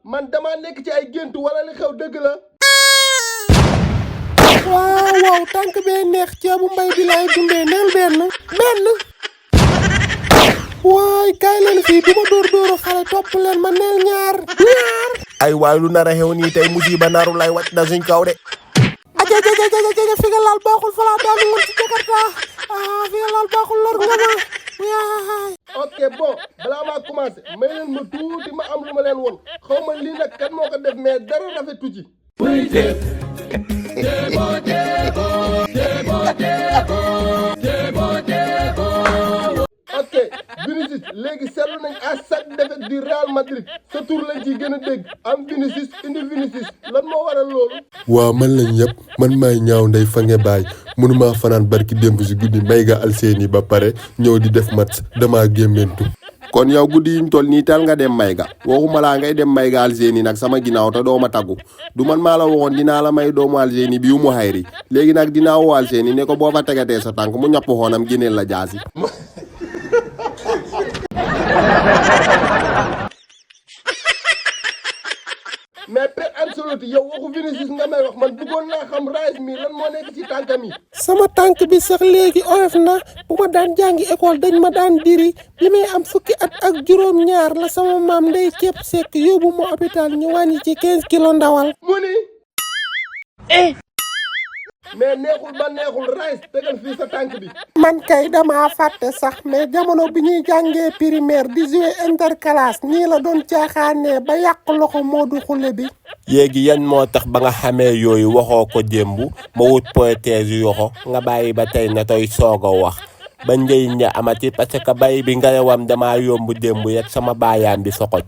man dama nekk ci ay gént wala li xew dëgg la. waaw tànk bee neex ceebu mbay bi laay dundee neel benn. waay kaay leen fii du ma dóoru xale topp leen ma neel ñaar. ay waay lu nar a xew nii tey musiba naru lay wàcc na suñ kaw de. aja fi nga laal baaxul fa laa daanu woon ci Jakarta fi nga laal baaxul lor nga ma yaay. ok bon balaa maa commencé may leen ma tuuti ma am lu ma leen woon xaw ma lii nag kan moo ko def mais dara rafetu ci. ok Vinicius léegi seetlu nañ à chaque défaite du Real Madrid sa tur lañ ciy gën a dégg am Vinicius indi Vinicius lan moo waral loolu. waaw man lañ ñëpp man maay ñaaw ndey fa nge baay mënuma fanaan barki démb si guddi Mayga Alseni ba pare ñëw di def match dama gémmentu. kon yow guddi yi ñu toll nii teel nga dem Mayga waxuma laa ngay dem Mayga Alseni nag sama ginnaaw te doo ma taggu du man maa la waxoon dinaa la may doomu Alseni bi yu mu xayri léegi nag dinaa woo Alseni ne ko boo fa tegatee sa tànk mu ñapp xoonam génneel la jaasi. mais Pep Ancelotti yow waxu Vinicius nga may wax man bëggoon naa xam Rice mi lan moo nekk ci tànkam yi. sama tànk bi sax léegi oyof na bu ma daan jàngi école dañ ma daan diri bi may am fukki at ak juróom-ñaar la sama maam ndey ceeb sekk yóbbu ma hôpital ñu wàññi ci 15 kilos ndawal. mu ni. mais neexul ba neexul Rice tegal fii sa tànk bi. man kay dama fàtte sax mais jamono bi ñuy jàngee primaire di jouer interclasse nii la doon caaxaanee ba yàq loxo Modou Khoule bi. yéegi yan moo tax ba nga xamee yooyu waxoo ko démb ma wut prothèse yoxo nga bàyyi ba tey na toy soog a wax ba njëriñ la amati parce que bay bi nga yewam dama yomb démb yet sama baayaan bi soxoj.